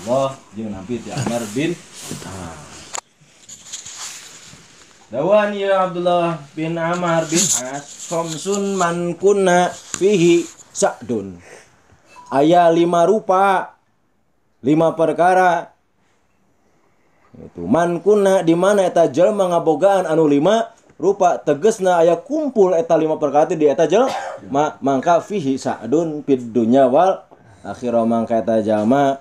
Abdullah jeung nampi ti Amr bin As. Dawan ya Abdullah bin Amr bin As, khamsun man kunna fihi sa'dun. Aya 5 rupa, 5 perkara. Itu man kunna di mana eta jelema ngabogaan anu 5 rupa, tegesna aya kumpul eta 5 perkara di eta jelema, mangka fihi sa'dun fid dunya wal akhirah, mangka eta jalma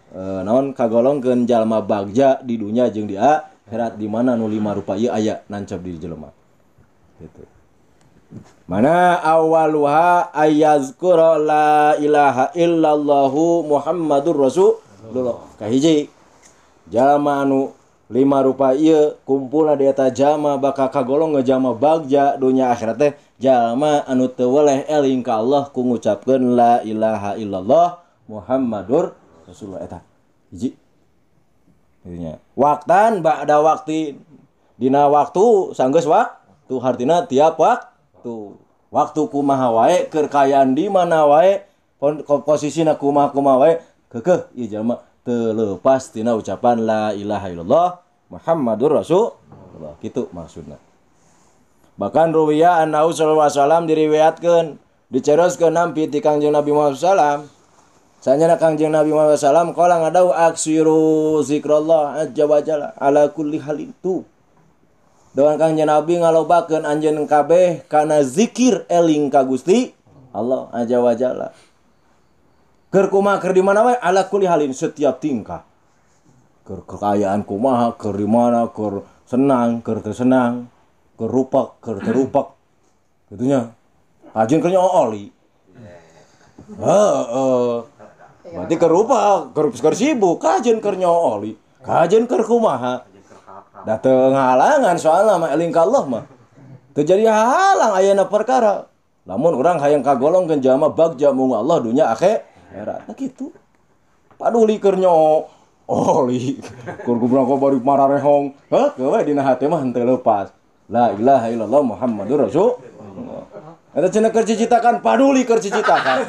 naon kagolongkeun jalma bagja di dunya jeung di akhirat, di mana nu 5 rupa ieu aya nancep di jelema. Gitu. Mana awaluha ayyazkura la ilaha illallahu Muhammadur Rasulullah. Kahiji jalma anu 5 rupa ieu kumpulna di eta jalma bakal kagolong jalma bagja dunya akhirat teh jalma anu teu weleh eling ka Allah ku ngucapkeun la ilaha illallah Muhammadur Rasulullah eta. Hiji. Nya. Waktan ba'da wakti, dina waktu sanggeus waktu, hartina tiap waktu. Waktu kumaha wae, keur kaayaan di mana wae, posisina kumaha-kumaha wae, keukeuh ieu jalma teu leupas tina ucapan la ilaha illallah Muhammadur Rasulullah. Kitu maksudna. Bahkan ruwiya annahu sallallahu alaihi wasallam diriwayatkeun, diceroskeun nampi ti Kangjeng Nabi Muhammad sallallahu alaihi wasallam. Sanyana Kangjeng Nabi Muhammad sallallahu alaihi wasallam qala ngadau aksiru zikrullah azza wa jalla ala kulli halin tu. Doan Kangjeng Nabi ngalobakeun anjeun kabeh kana zikir eling ka Gusti Allah azza wa jalla. Keur kumaha keur di mana wae ala kulli halin, setiap tingkah. Keur kekayaan kumaha, keur di mana, keur senang, keur teu senang, keur rupak, keur teu rupak. Kitu nya. Kajeun keur oli. Heeh. Berarti keur rupak, keur sibuk, kajeun keur oli. Kajeun keur kumaha. Da teu ngahalangan soalna mah eling ka Allah mah. Teu jadi halang ayeuna perkara. Lamun urang hayang kagolongkeun jalma bagja mung Allah dunya akhirat. Nah kitu. Paduli keur oli. Keur kubrang bari mararehong. Heuh, we dina hate mah henteu leupas. La ilaha illallah Muhammadur Rasulullah. Eta cenah keur cicitakan, paduli keur cicitakan.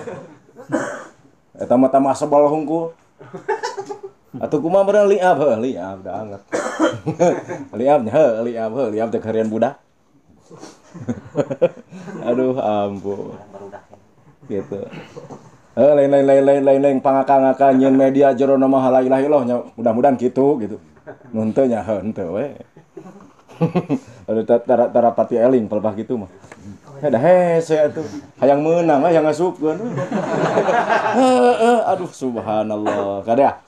Eta mah tambah sebal hungkul. Atuh kumaha beurang liab heuh, liab da anget. Liab nya heuh, liab heuh, liab teh harian budak. Aduh ampun. Gitu. Lain-lain pangakang-ngakang nyeun media jero mah la ilaha illallah nya, mudah-mudahan kitu gitu. Nu henteu nya heuh henteu we. Aduh tara pati eling pelpah kitu mah. Da hese atuh. Hayang meunang hayang ngasupkeun. Heeh, aduh subhanallah. Kadea.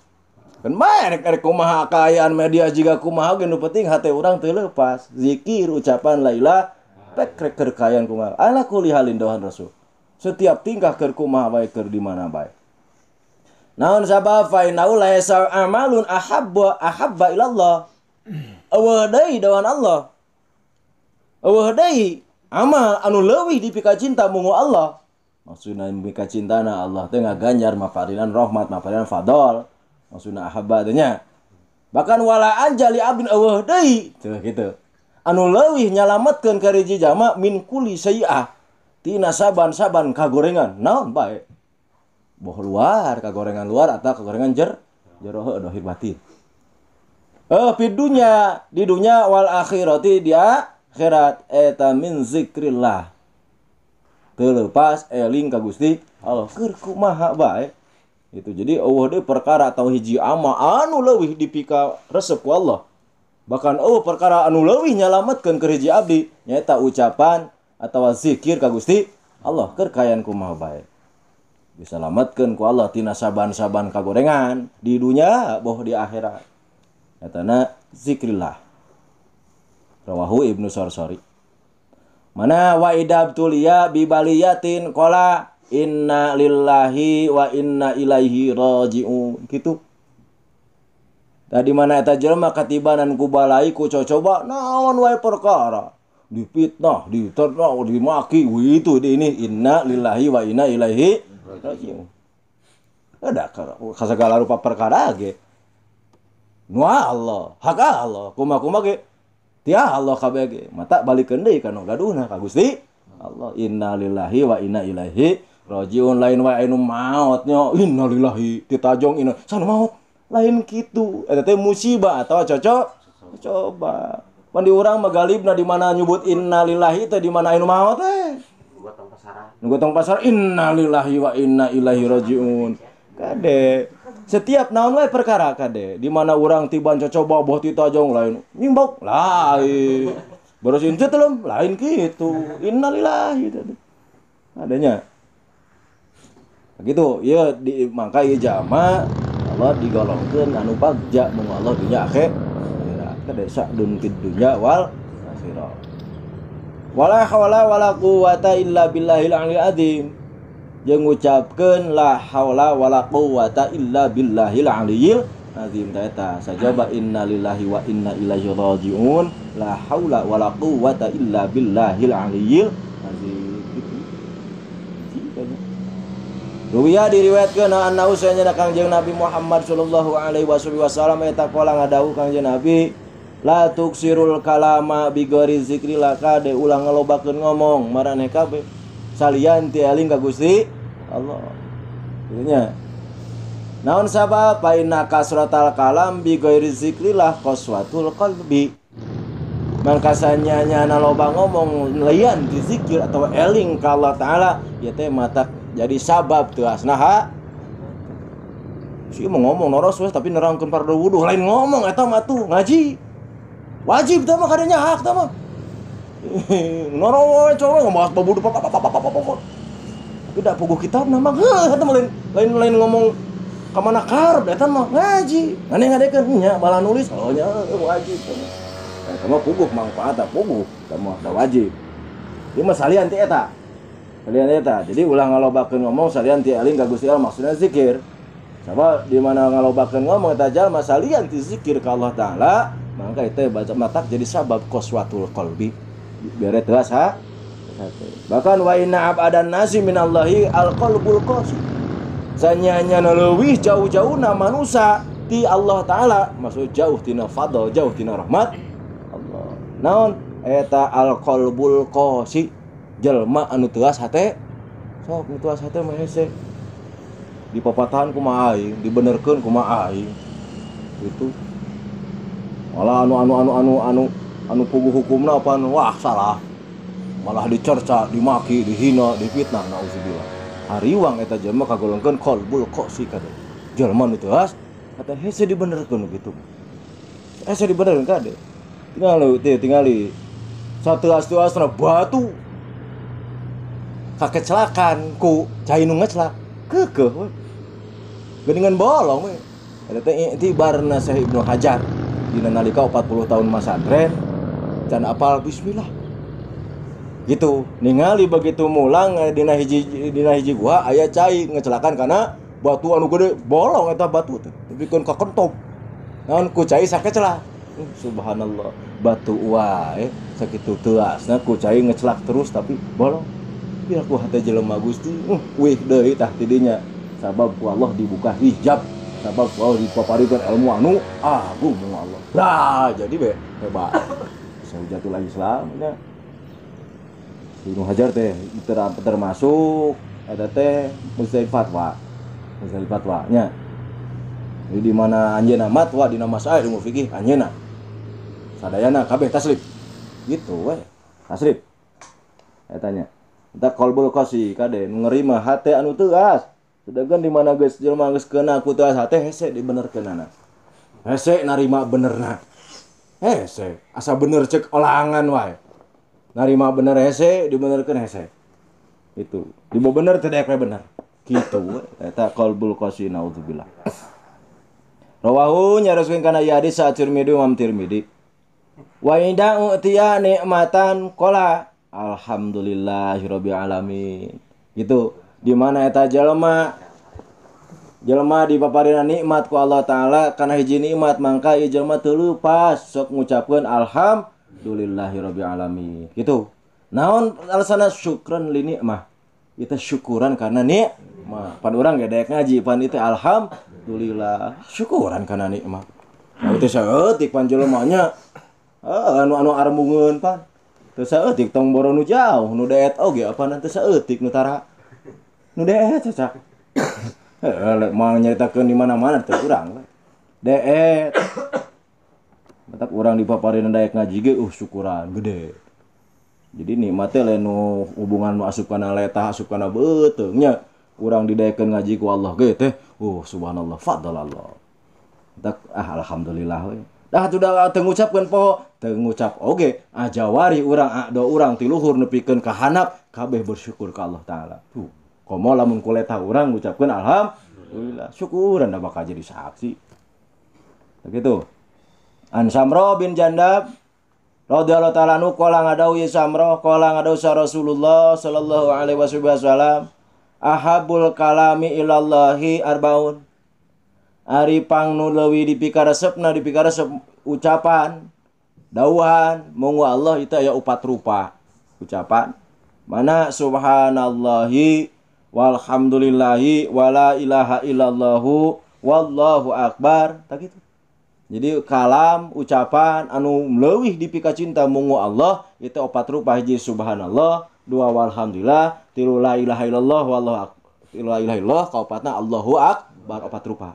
Kan bae rek kumaha kaayaan media jiga kumaha ge nu penting hate urang teu leupas. Zikir ucapan la ilaha pek rek keur kaayaan kumaha. Ala kulli halin dohan Rasul. Setiap tingkah keur kumaha bae keur di mana bae. Naon sabab fa innahu laisa amalun ahabba ilallah. Eueuh deui doan Allah. Eueuh deui amal anu leuwih dipika cinta mungu Allah. Maksudna mika cintana Allah teh ngaganjar mafarinan rahmat mafarinan fadol. Maksudna ahabba teh nya. Bahkan wala anjali abdin eueuh deui teu kitu. Anu leuwih nyalametkeun ka hiji jalma min kulli sayi'ah. Tina saban-saban kagorengan naon bae. Boh luar kagorengan luar atau kagorengan jero heuh dohir batin. Fi dunya di dunya wal akhirati di akhirat eta min zikrillah. Teu leupas eling ka Gusti Allah keur kumaha bae. Itu jadi eueuh deui perkara atau hiji amal anu leuwih dipika resep ku Allah. Bahkan eueuh perkara anu leuwih nyalametkeun keur hiji abdi nyaeta ucapan atawa zikir ka Gusti Allah keur kaayaan kumaha bae. Disalametkeun ku Allah tina saban-saban kagorengan di dunya boh di akhirat. Etana zikrillah. Rawahu Ibnu Sarsari. Mana wa idabtuliya bi baliyatin qala inna lillahi wa inna ilaihi rajiun. Kitu. Tadi mana eta jelema katibanan ku balai ku cocoba naon wae perkara. Dipitnah, diternak, dimaki, itu di ini inna lillahi wa inna ilaihi rajiun. Ada segala rupa perkara ge. Nu Allah, hak Allah, kumaha-kumaha ge. Tia Allah kabeh ge. Mata balikeun deui ka nu gaduhna ka Gusti Allah. Inna lillahi wa inna ilaihi rajiun. Lain wae anu maot nya inna lillahi ditajong inna sana maot. Lain kitu eta teh musibah atawa cocok coba. Pan di urang mah galibna di mana nyebut innalillahi teh di mana anu maot teh. Gotong pasaran. Gotong pasar innalillahi wa inna ilaihi rajiun. Kade setiap naon wae perkara kade di mana urang tiban cocoba boh ti tajong lain nyimbok lain. Beresin teh lain kitu. Innalillahi teh. Adanya. Begitu, ieu di mangka ieu jama Allah digolongkeun anu bagja mun Allah dunya akhirat. Kade sa'dun fid dunya wal akhirah. Wala haula wala quwata illa billahil aliyil azim. Jeung ngucapkeun la haula wala quwata illa billahil aliyil azim ta eta sajaba innalillahi wa inna ilaihi rajiun la haula wala quwata illa billahil aliyil azim. Gitu. Ruwiya diriwayatkeun annahu sanyana Kangjeng Nabi Muhammad sallallahu alaihi wasallam eta qala ngadawuh Kangjeng Nabi la tuksirul kalama bi ghairi zikrillah kade ulah ngalobakeun ngomong maraneh kabeh salian ti eling ka Gusti Allah. Kitu nya. Naon sabab fa inna kasratal kalam bi ghairi zikrillah qaswatul qalbi. Mangkasanya nyana loba ngomong lian ti zikir atau eling ka Allah Taala ieu teh matak jadi sabab teuasna ha. Si mau ngomong noros weh tapi nerangkeun fardu wudu lain ngomong eta mah tuh ngaji. Wajib teh mah kadenya hak teh mah. Noros coba ngebahas bab wudu pap. Tapi da puguh kitabna mah heuh eta mah lain ngomong ka mana karep eta mah ngaji. Ngane ngadekeun nya balah nulis oh nya wajib. Eta mah puguh mangfaat puguh eta mah da wajib. Ieu mah salian ti eta. Salian eta. Jadi ulah ngalobakeun ngomong salian ti eling ka Gusti Allah maksudna zikir. Sabab di mana ngalobakeun ngomong eta jalma salian ti zikir ka Allah Taala, mangka itu baca matak jadi sabab qaswatul qalbi. Bere teas ha. Bahkan wa inna abadan nasi minallahi alqalbul qasi. Sanyanya leuwih jauh-jauhna manusa ti Allah Taala, maksud jauh tina fadl, jauh tina rahmat Allah. Naon eta alqalbul qasi? Jelma anu teuas hate. Sok nu teuas hate mah hese. Dipapatahan kumaha aing, dibenerkeun kumaha aing. Gitu. Malah anu puguh hukumna apaan wah salah. Malah dicerca, dimaki, dihina, difitnah nauzubillah. Hariwang eta jelema kagolongkeun qalbul qasi kade. Jelema nu teuas kata hese dibenerkeun kitu. Hese dibenerkeun kade. Tinggal sateuas-teuasna batu. Kakecelakan ku cai nu ngecelak keukeuh we. Geuningan bolong we. Eta teh i'tibarna Syekh Ibnu Hajar dina nalika 40 tahun masantren can apal bismillah. Gitu, ningali begitu mulang dina hiji gua aya cai ngecelakan kana batu anu gede bolong eta batu teh tepikeun ka kentop. Naon ku cai sakecelak. Subhanallah, batu wae sakitu teuasna ku cai ngecelak terus tapi bolong. Pira ku hate jelema Gusti, wih deui tah ti dinya. Sabab ku Allah dibuka hijab, sabab ku Allah dipaparikeun ilmu anu agung mu Allah. Lah, jadi be hebat. Sahujatul Islam nya. Ibnu Hajar teh termasuk eta teh mujtahid fatwa. Mujtahid fatwa nya. Jadi di mana anjeunna matwa dina masail ilmu fikih anjeunna. Sadayana kabeh taslib. Gitu we. Taslib. Eta nya. Eta qalbul qasi kade nerima hate anu teuas. Sedangkan di mana geus jelema geus keuna ku teuas hate hese dibenerkeunana. Hese narima benerna. Hese asa bener cek olangan wae. Narima bener hese dibenerkeun hese. Itu. Dibawa bener teh daek we bener. Kitu we. Eta qalbul qasi naudzubillah. Rawahu nyaroskeun kana ieu hadis sa Tirmidzi Imam Tirmidzi. Wa inda utiya nikmatan qala alhamdulillahirabbil alamin. Gitu. Di mana eta jelema dipaparina nikmat ku Allah Taala kana hiji nikmat mangka ieu jelema teu leupas sok ngucapkeun alhamdulillahirabbil alamin. Gitu. Naon alasanna syukran li nikmah? Kita syukuran karena nikmah. Pan urang ge daek ngaji pan itu alhamdulillah syukuran karena nikmah. Nah, itu saeutik pan jelema nya. Anu arembungeun pan. Teu saeutik tong boro nu jauh nu deet oge apana teu saeutik nu tara. Nu deet cacak. Heuh mah nyaritakeun di mana-mana teu urang we. Deet. Matak urang dipaparin daek ngaji ge syukuran gede. Jadi nikmat teh lain nu hubungan nu asup kana letah asup kana beuteung nya. Urang didaekeun ngaji ku Allah ge teh subhanallah fadlallah. Matak alhamdulillah we. Dah sudah teu ngucapkeun poho, teu ngucap oge ajawari urang ado urang ti luhur nepikeun ka handap kabeh bersyukur ka Allah taala. Tuh, komo lamun kuletah urang ngucapkeun alhamdulillah, syukuran da bakal jadi saksi. Begitu. An Samro bin Jandab radhiyallahu ta'ala anhu qala ngadau ya Samro qala ngadau sa Rasulullah sallallahu alaihi wasallam ahabul kalami ilallahi arbaun. Ari pang nu leuwih dipikaresepna dipikaresep ucapan dauhan munggu Allah itu aya opat rupa ucapan mana subhanallahi walhamdulillahi wala ilaha illallahu wallahu akbar tak gitu. Jadi kalam ucapan anu leuwih dipikacinta munggu Allah itu opat rupa hiji subhanallah dua walhamdulillah tilu la ilaha illallah wallahu akbar tilu la ilaha illallah kaopatna Allahu akbar opat rupa.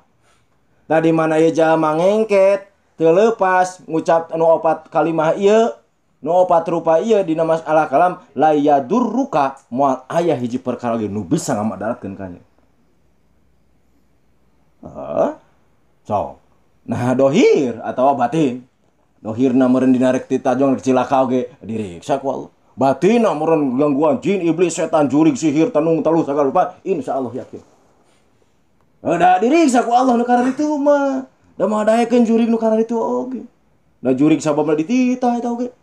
Nah di mana ieu jalma ngengket teu leupas ngucap anu opat kalimah ieu nu opat rupa ieu dina masalah kalam la yadurruka moal aya hiji perkara ge nu bisa ngamadaratkeun ka nya. Heuh. So. Nah dohir atawa batin. Dohirna meureun dina rek titajong cilaka oge diriksa ku Allah. Batinna meureun gangguan jin iblis setan jurig sihir tenung teluh sagala rupa insyaallah yakin. Da diriksa ku Allah nu kararitu mah. Da mah daekeun jurig nu kararitu oge. Da jurig sababna dititah eta oge.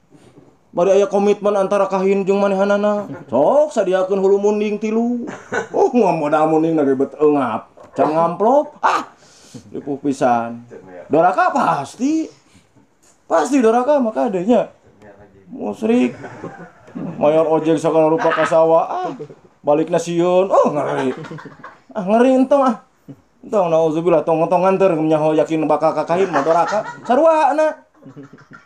Bari aya komitmen antara kahin jeung manehanana. Sok sadiakeun hulu munding tilu. Oh modal munding na ge bet eungap. Can ngamplop. Ah. Ripuh pisan. Doraka pasti. Pasti doraka maka adanya. Musyrik. Mayor ojek sagala rupa ka sawah. Ah, balikna sieun. Oh ngeri. Ah ngeri entong ah. Entong nauzubillah tong-tong nganter nyaho yakin bakal ka kahin mah doraka. Sarua na.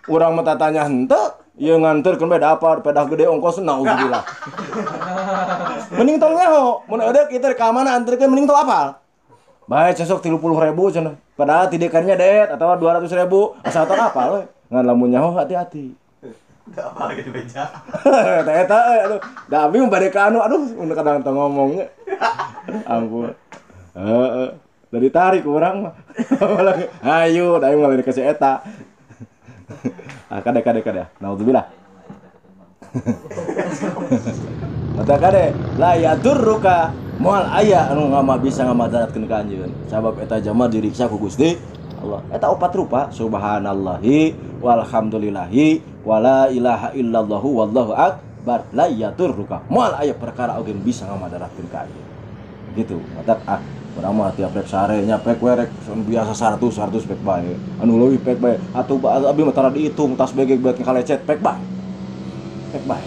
Urang mah tatanya henteu, ieu nganterkeun bae da pedah gede ongkos nauzubillah. Mending tong nyaho, mun eudeuk kitu ka mana anterkeun mending tong apal. Bae cesok 30.000 cenah. Padahal tidekannya deet atawa 200.000 asal tong apal we. Ngan lamun nyaho hati-hati. Da apal ge dibeja. Teh eta euy aduh. Da abi mah bade ka anu aduh kadang tong ngomongnya. Ampun. Heeh. Da ditarik urang mah. Ayo, da aing mah dikasih eta. Ah kade kade kade. Nauzubillah. Mata kade la yadurruka moal aya anu ngama bisa ngamadaratkeun ka anjeun. Sabab eta jalma diriksa ku Gusti Allah. Eta opat rupa subhanallahi walhamdulillahi wala ilaha illallahu wallahu akbar la yadurruka. Moal aya perkara oge bisa ngamadaratkeun ka anjeun. Gitu. Mata ah urang mah tiap rek sare nya pek we rek biasa 100 100 pek bae. Anu leuwih pek bae. Atuh abi mah tara diitung tas begeg beut kalecet pek bae. Pek bae.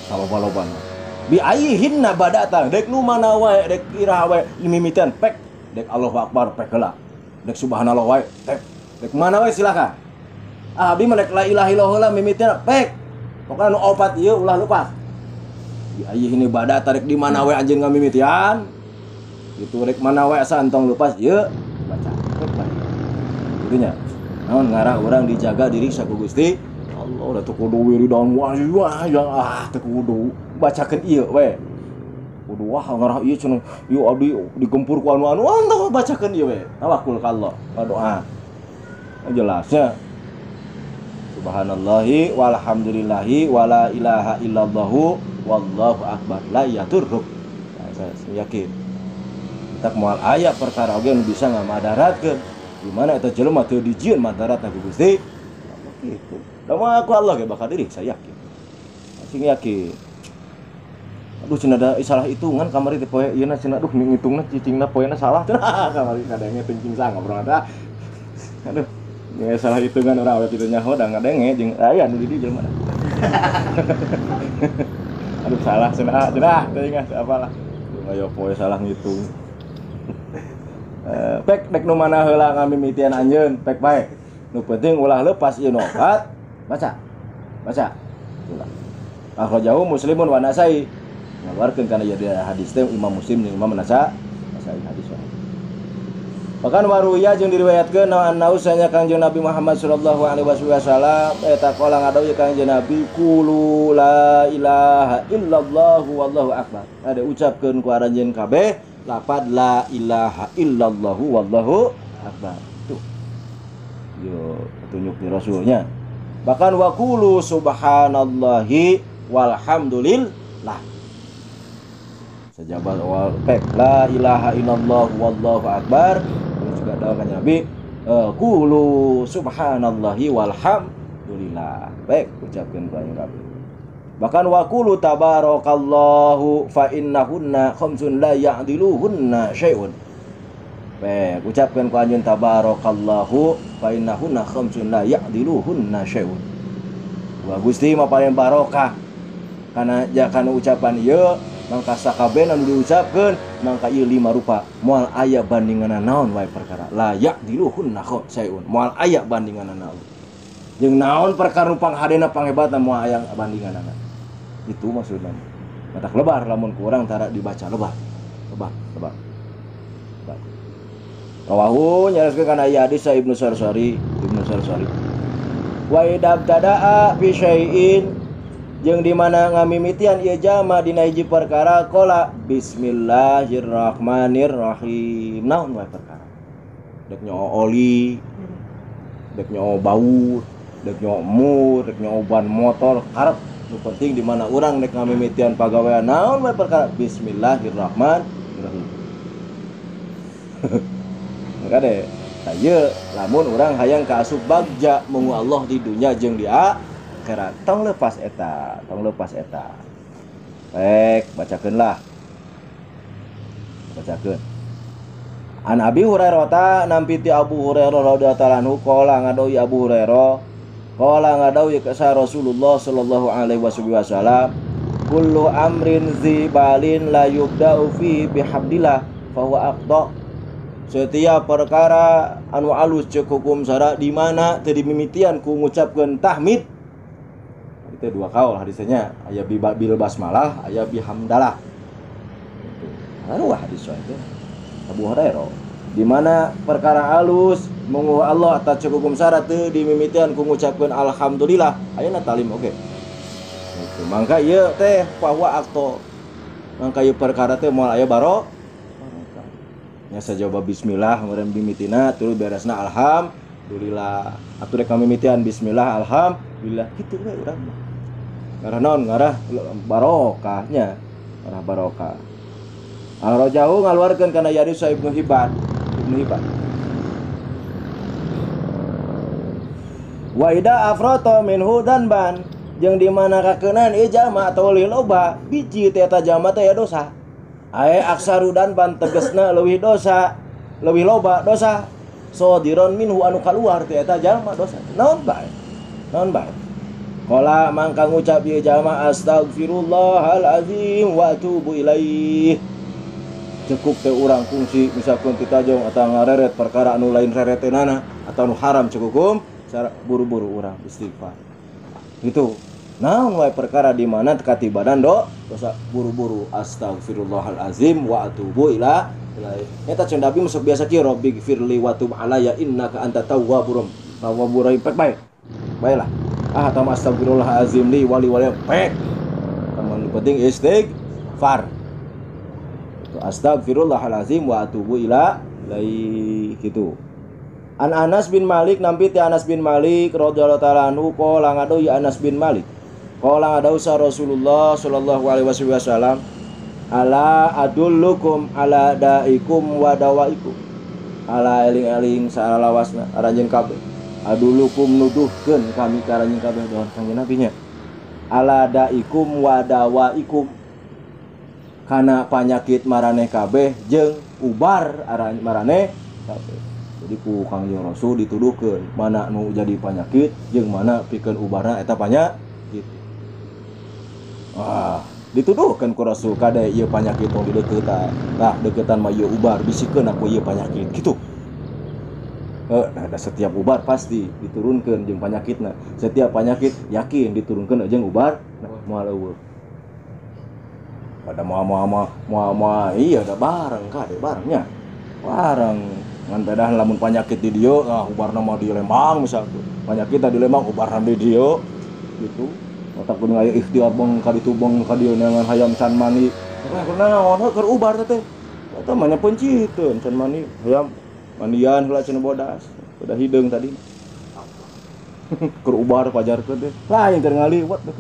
Saloba-lobana. Bi ayyihinna badata dek nu mana wae dek iraha wae mimitian pek dek Allahu akbar pek heula. Dek subhanallah wae pek. Dek mana wae silakan. Ah abi mah dek la ilaha illallah mimitian pek. Pokona nu opat ieu ulah lepas. Bi ayyihinna badata dek di mana wae anjeun ngamimitian. Gitu rek mana wae asa entong lepas ieu baca pek bae. Kitu nya. Naon ngarah urang dijaga diri saku Gusti Allah da teu kudu wiridan wah ya ah teu kudu bacakeun ieu we. Kudu wah ngarah ieu cenah ieu abdi digempur ku anu-anu entong bacakeun ieu we. Tawakul ka Allah, doa. Jelasnya subhanallahi walhamdulillahi wala ilaha illallahu wallahu akbar la yadurruk. Nah, saya yakin. Tak moal aya perkara oge nu bisa ngamadaratkeun. Di mana eta jelema teu dijieun madaratna ku Gusti Allah kitu. Da mah ku Allah ge bakal diri saya yakin. Sing yakin. Aduh cenah da salah hitungan kamari teh poe ieu na cenah aduh ngitungna cicingna poena salah cenah kamari kadenge teuing sang ngobrol teh. Aduh, nya salah hitungan urang awe kitu nyaho da ngadenge jeung aya nu di dieu jelema. Aduh salah cenah cenah teuing ah apalah. Ayo poe salah ngitung. Pek dek nu mana heula ngamimitian anjeun pek bae. Nu penting ulah lepas ieu nu opat baca. Baca. Itulah. Akhrajahu Muslimun wa Nasai. Ngaluarkeun kana ieu hadis teh Imam Muslim jeung Imam Nasai hadis sahih. Bahkan waruya jeung diriwayatkeun naon nausanya Kangjeng Nabi Muhammad sallallahu alaihi wasallam eta qala ngadawuh Kangjeng Nabi qulu la ilaha illallah wallahu akbar. Ada ucapkeun ku aranjeun kabeh lapad la ilaha illallah wallahu akbar. Tuh. Yo petunjuk di Rasulnya. Bahkan waqulu subhanallahi walhamdulillah. Sejabal awal pek la ilaha illallah wallahu akbar. Juga doa kan Nabi qulu subhanallahi walhamdulillah. Baik ucapkeun ku anjeun kabeh. Bahkan waqulu tabarakallahu fa innahunna khamsun la ya'diluhunna syai'un. Baik ucapkeun ku anjeun tabarakallahu fa innahunna khamsun la ya'diluhunna syai'un. Wa Gusti mah paling barokah kana jakana ucapan ieu mangka sakabehna nu diucapkeun mangka ieu lima rupa moal aya bandinganna naon wae perkara la ya'diluhunna syai'un moal aya bandinganna naon jeung naon perkara nu panghadena panghebatna moal aya bandinganna. Itu maksudna matak lebar lamun ku urang tara dibaca lebar lebar lebar. Rawahu nyarioskeun kana ieu hadis Ibnu Sarsari Ibnu Sarsari. Wa idabtada'a fi syai'in jeung di mana ngamimitian ieu jalma dina hiji perkara qala bismillahirrahmanirrahim. Naon wae perkara dek nyoo oli dek nyoo baut dek nyoo mur dek nyoo ban motor karep nu penting di mana urang dek ngamimitian pagawean naon wae perkara bismillahirrahmanirrahim. Maka deh ieu lamun urang hayang kaasup bagja mungu Allah di dunya jeung di akhirat tong lepas eta, tong lepas eta. Baik, bacakeun lah. Bacakeun. An Abi Hurairah ta nampi ti Abu Hurairah radhiyallahu anhu qala ngadoi Abu Hurairah qala ngadoi ka Rasulullah sallallahu alaihi wasallam kullu amrin zibalin la yubda'u fi bihamdillah fa huwa aqda. Setiap perkara anu alus ceuk hukum sara di mana teu dimimitian ku ngucapkeun tahmid. Itu dua kaul hadisnya, aya bil basmalah, aya bihamdalah. Itu. Lalu hadis itu Abu Hurairah. Di mana perkara alus mungu Allah atas ceuk hukum sara teu dimimitian ku ngucapkeun alhamdulillah, ayeuna talim oge. Gitu. Mangka ieu teh bahwa akto. Mangka ieu perkara teh moal aya barokah. Nya sajaba bismillah meureun mimitina tuluy beresna alhamdulillah. Atuh rek mimitian bismillah alhamdulillah kitu we urang mah. Ngarah naon ngarah barokahnya, ngarah barokah. Al-Rajahu ngaluarkeun kana hadis Ibnu Hibban, Ibnu Hibban. Wa ida afrata minhu danban jeung di mana kakeunaan ieu jalma atawa leuwih loba biji teh eta jalma teh aya dosa. Ae aksaru danban tegesna leuwih dosa, leuwih loba dosa. Sodiron minhu anu kaluar teh eta jalma dosa. Naon bae? Naon bae? Qala mangka ngucap ieu jalma astagfirullahalazim wa atubu ilaih. Cukup teh urang kungsi misalkan titajong atau ngareret perkara anu lain reretenana atau anu haram cukup cara buru-buru urang istighfar. Gitu. Naon wae perkara di mana katibanan do dosa buru-buru astagfirullahalazim wa atubu ilaih. Eta ceun Nabi masuk biasa kieu rabbi gfirli wa tub alayya innaka anta tawwabur rahim. Pek bae. Baelah. Ah tam astagfirullahalazim li wali wali pek. Taman penting istighfar. Itu astagfirullahalazim wa atubu ilaih gitu. An Anas bin Malik nampi ti Anas bin Malik radhiyallahu ta'ala anhu qala ngadu ya Anas bin Malik. Qala ngadu sa Rasulullah sallallahu alaihi wasallam ala adullukum ala daikum wa dawaikum. Ala eling-eling salalawasna aranjeun kabeh. Adullukum nuduhkeun kami ka aranjeun kabeh doan Kangjeng Nabi nya. Ala daikum wa dawaikum. Kana panyakit maraneh kabeh jeung ubar maraneh kabeh. Jadi ku Kangjeng Rasul dituduhkeun mana nu jadi panyakit jeung mana pikeun ubarna eta panyakit. Wah, dituduhkeun ku Rasul kade ieu panyakit tong dideuketan. Tah deuketan mah ieu ubar bisikeun aku ieu panyakit kitu. Nah, setiap ubar pasti diturunkeun jeung panyakitna. Setiap panyakit yakin diturunkeun jeung ubar nah, moal eueuh. Pada moal moal moal moal iya da bareng kade barengnya. Bareng. Ngan pedah lamun panyakit di dieu, nah ubarna mah di Lembang misalkan. Panyakit di Lembang ubarna di dieu gitu. Otak kudu aya ikhtiar bang ka ditu bang ka dieu neangan hayam can mani. Kunaon heuh keur ubar teh. Eta mah nya peunciteun can mani hayam mandian heula cenah bodas. Udah hideung tadi. Keur ubar pajarkeun teh. Lain keur ngaliwat teh.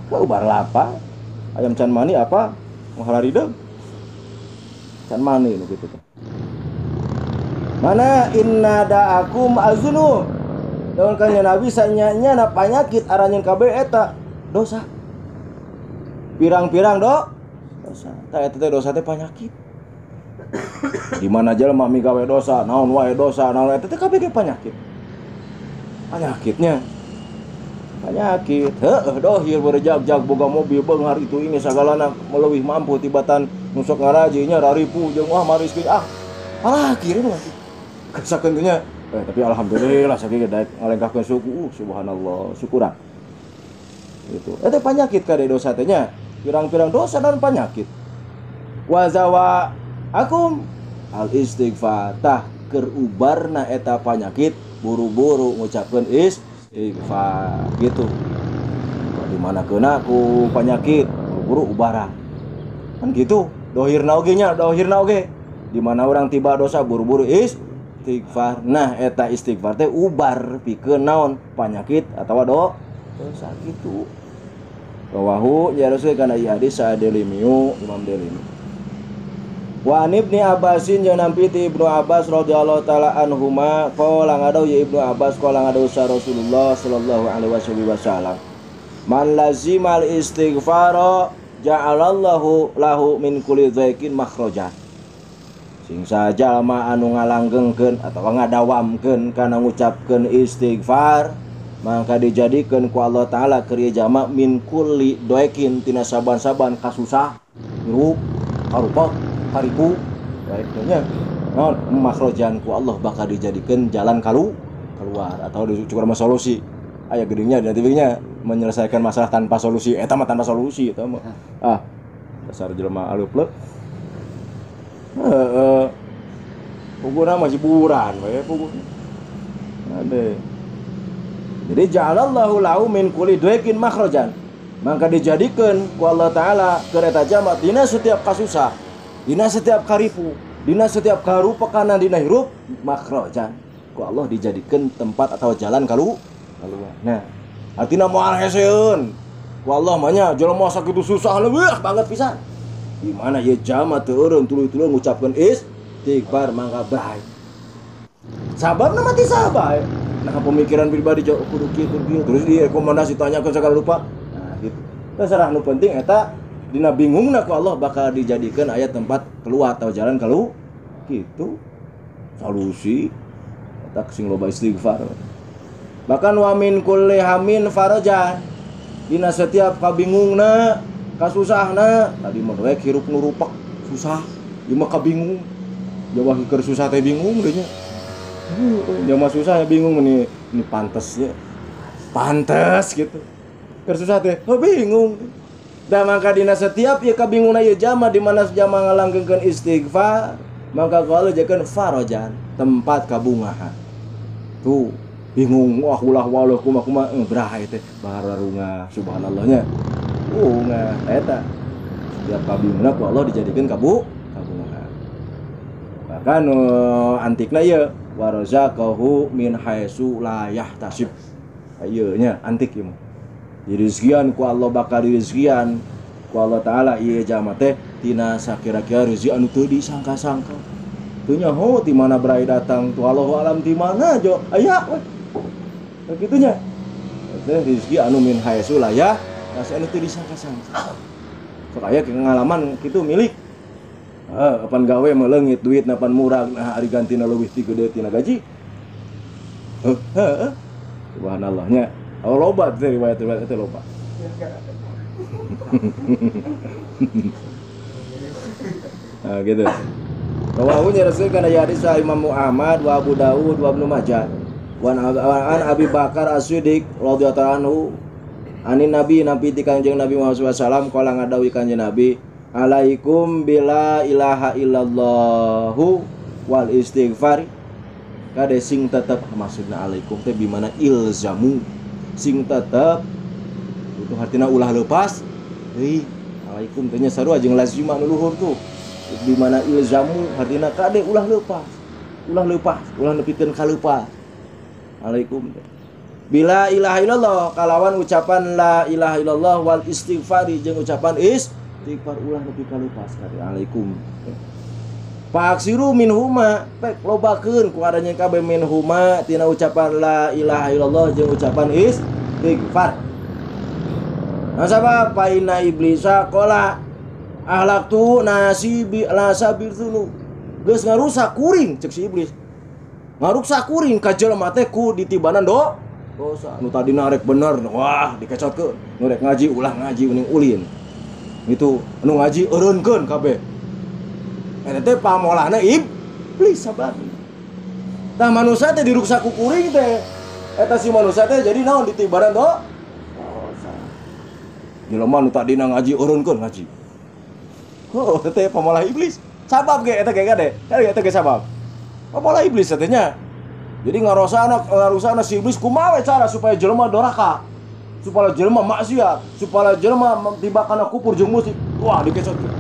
Ka ubar lapa. Ayam can mani apa? Moal hideung. Can mani nu kitu teh. Mana inna da'akum azunu. Daun kanjeng Nabi sanya-nya na panyakit aranjeun kabeh eta dosa. Pirang-pirang do dosa. Tah eta teh dosa teh panyakit. Di mana jelema migawe dosa, naon wae dosa, naon eta teh kabeh ge panyakit. Panyakitnya. Panyakit. Heuh dohir berjag-jag boga mobil beunghar itu ini sagalana meleuwih mampu tibatan nu sok ngaraji nya raripu jeung wah mariskeun ah. Alah kirim lagi. Kesakeun teh nya. Tapi alhamdulillah sakieu daek ngalengkahkeun suku, subhanallah, syukuran. Gitu. Eta panyakit kade dosa teh nya. Pirang-pirang dosa dan panyakit. Wa zawa akum al istighfar tah keur ubarna eta panyakit buru-buru ngucapkeun istighfar gitu. Di mana keuna ku panyakit buru-buru ubara. Kan gitu. Dohirna oge nya, dohirna oge. Di mana orang tiba dosa buru-buru istighfar. Nah eta istighfar teh ubar pikeun naon panyakit atawa dosa gitu. Rawahu jaroskeun kana ieu hadis Sadelimiu Imam Delimi. Wa an Ibni Abbasin jeung nampi ti Ibnu Abbas radhiyallahu taala anhuma qala ngadau ya Ibnu Abbas qala ngadau sa Rasulullah sallallahu alaihi wasallam. Man lazimal istighfara ja'alallahu lahu min kulli dhaiqin makhraja. Sing sajalma anu ngalanggengkeun atawa ngadawamkeun kana ngucapkeun istighfar maka dijadikeun ku Allah taala keur ieu jalma min kulli dhaiqin tina saban-saban kasusah hirup karupa karipu baik nya naon makhrajan ku Allah bakal dijadikeun jalan keluar atau cukur mah solusi aya geuning nya dina TV nya menyelesaikan masalah tanpa solusi eta mah tanpa solusi eta mah ah dasar jelema aleup-leup. Heeh. Puguna mah hiburan we puguna. Ade. Jadi ja'alallahu lahu min kulli dhaiqin makhrajan. Maka dijadikeun ku Allah taala keur eta jalma dina setiap kasusah, dina setiap karipu, dina setiap karupekana dina hirup makhrajan. Ku Allah dijadikeun tempat atau jalan keluar. Nah, artina moal heseun. Ku Allah mah nya jelema sakitu susah leuwih banget pisan. Di mana ieu jalma teu eureun tuluy-tuluy ngucapkeun istighfar mangga bae. Sababna mah teu sabar. Nah pemikiran pribadi jauh kudu kieu kudu kieu terus direkomendasi tanyakeun segala rupa. Nah gitu. Terserah nu penting eta dina bingungna ku Allah bakal dijadikeun aya tempat keluar atau jalan keluar gitu. Solusi eta sing loba istighfar. Bahkan wa min kulli hamin farajan. Dina setiap kabingungna kasusahna tadi mah rek hirup nu rupak susah ieu mah kabingung jawah keur susah teh bingung deui nya. Nya mah susah ya bingung ini pantes nya. Pantes gitu. Keur susah teh oh bingung. Da mangka dina setiap ieu kabingungna ieu jalma di mana jalma ngalanggengkeun istighfar maka kalau jadikan farajan tempat kabungahan. Tuh bingung wah ulah waluh kumaha kumaha berahe teh bararunga subhanallahnya. Bunga eta setiap kabingungna ku Allah dijadikeun kabungahan. Bahkan antikna ieu warazaqahu min haitsu la yahtasib. Ieu nya antik ieu mah. Dirizkian ku Allah bakal dirizkian ku Allah taala ieu jalma teh tina sakira-kira rezeki anu teu disangka-sangka. Teu nyaho ti mana berai datang tu Allahu alam ti mana jo aya we. Kitu nya. Teh rezeki anu min haitsu la yahtasib anu teu disangka-sangka. Sok aya pengalaman kitu milik. Heuh, apan gawe mah leungit duit napan murah nah ari gantina leuwih ti gede tina gaji. Heuh, heuh. Subhanallahnya. Oh loba teh riwayat-riwayat teh loba. Nah, gitu. Rawahu nyaraskeun kana hadis Imam Ahmad wa Abu Dawud wa Ibnu Majah. Wa an Abi Bakar As-Siddiq radhiyallahu anhu anin Nabi nampi ti Kanjeng Nabi Muhammad sallallahu alaihi wasallam qala ngadawi Kanjeng Nabi Alaikum bila ilaha illallahu wal istighfar. Kade sing tetep maksudna alaikum teh bimana ilzamu. Sing tetep itu artina ulah lepas. Euy, alaikum teh nya sarua jeung lazima nu luhur tuh. Bimana ilzamu artina kade ulah lepas. Ulah lepas, ulah nepikeun ka leupas. Alaikum teh. Bila ilaha illallah kalawan ucapan la ilaha illallah wal istighfari jeung ucapan istighfar ulah nepi ka leupas kade alaikum. Faaksiru minhuma pek lobakeun ku adanya kabeh minhuma tina ucapan la ilaha illallah jeung ucapan istighfar. Nah sabab paina iblisa qala ahlaktu nasibi la sabil dzunub. Geus ngarusak kuring cek si iblis. Ngarusak kuring ka jelema teh ku ditibanan dosa. Nu tadina rek bener wah dikecotkeun. Nu rek ngaji ulah ngaji uning ulin. Itu nu ngaji eureunkeun kabeh. Eta teh pamolahna iblis sabab. Tah manusia teh diruksak ku kuring teh. Eta si manusia teh jadi naon ditibaran dosa. Jelema nu tadina ngaji eureunkeun ngaji. Oh, teh pamolah iblis. Sabab ge eta ge gade. Eta ge sabab. Pamolah iblis teh nya. Jadi ngarosana si iblis kumaha we cara supaya jelema doraka. Supaya jelema maksiat, supaya jelema tiba kana kufur jeung musyrik. Wah, dikecotkeun.